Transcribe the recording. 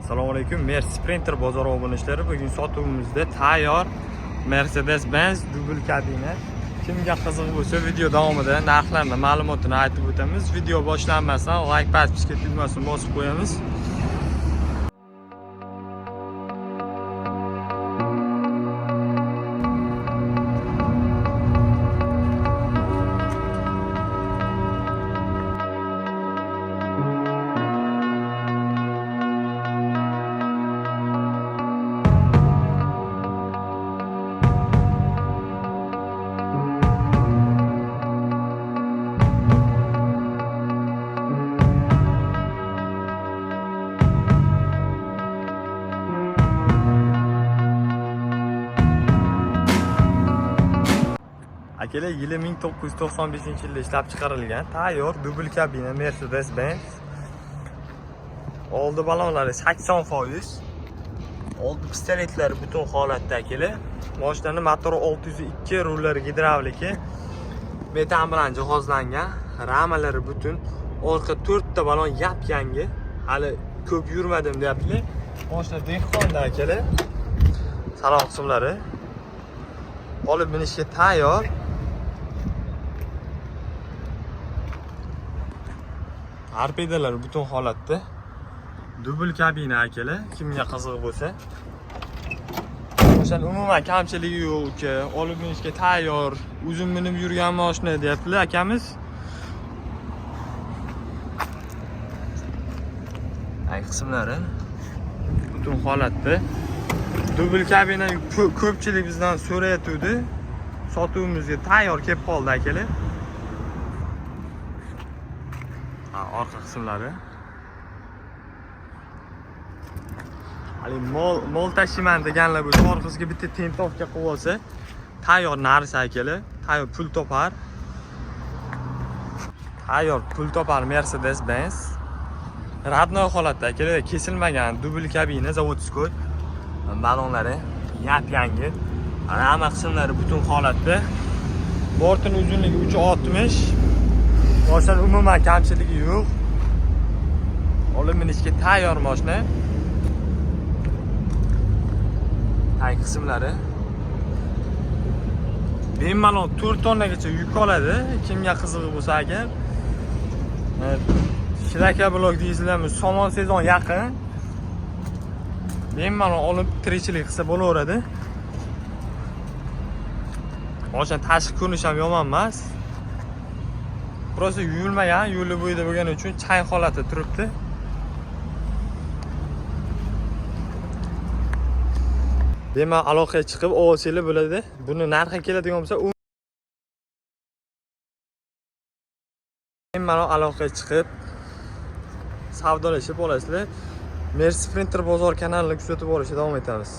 Assalomu alaykum. Mercedes Sprinter bozor obunachilari, bugun sotuvimizda tayyor Mercedes-Benz dubl kabina. Kimga qiziq bo'lsa, video davomida narxlarni, ma'lumotini aytib o'tamiz. Video boshlanmasdan like, подписка tugmasini bosib qo'yamiz. Akalar, yili 1995-yilda ishlab chiqarilgan tayyor dubl kabina Mercedes-Benz. Oldi balonlari 80%. Oldi pistoletlari butun holatda, akalar. Mashinani motori 602, rullari gidravliki. Metan bilan jihozlangan, ramalari butun. Orqa 4 ta balon yap-yangi. Hali ko'p yurmadim deyaptilar. Mashina dehqonda, akalar. Salon qismlari. Olib minishga tayyor. Torpedalar butun holatda. Dubl kabina, akalar, kimga qiziq bo'lsa. O'sha umuman kamchiligi yo'q, uka. Olib minishga tayyor. Uzun minib yurgan mashina deyaptilar akamiz. Ay, qismlari butun holatda. Dubl kabina ko'pchilik bizdan so'rayotgandi. Sotuvimizga tayyor kelib qoldi, akalar. Ha, orqa qismlari. Hali mol tashiyman deganlar bo'lsa, orqasiga bitta тентовка qilib olsa, tayyor narsa, akalar, tayyor pul topar. Tayyor pul topar Mercedes-Benz. Родной holatda, akalar, kesilmagan dubl kabina, заводской. Balonlari yap-yangi. Rama qismlari butun holatda. Bortini uzunligi 360. Mashina umuman kamchiligi yo'q. Olib minishga tayyor mashina. Tag qismlari. Bemalol 4 tonnagacha yuk oladi. Kimga qizig'i bo'lsa agar. Shlaka blok deysizlarmi? Somon sezon yaqin. Bemalol olib tirikchilik qilsa bo'laveradi. Mashina tashqi ko'rinishi ham yomon emas. Просто yuvilmagan, yo'li bo'yida bo'lgani uchun chang holatda turibdi. Bemalol aloqaga chiqib olsanglar bo'ladi. Buni narxi keladigan bo'lsa, bemalol aloqaga chiqib savdolashib olasizlar. Mercedes Sprinter bozor kanalini kuzatib borishda davom etamiz.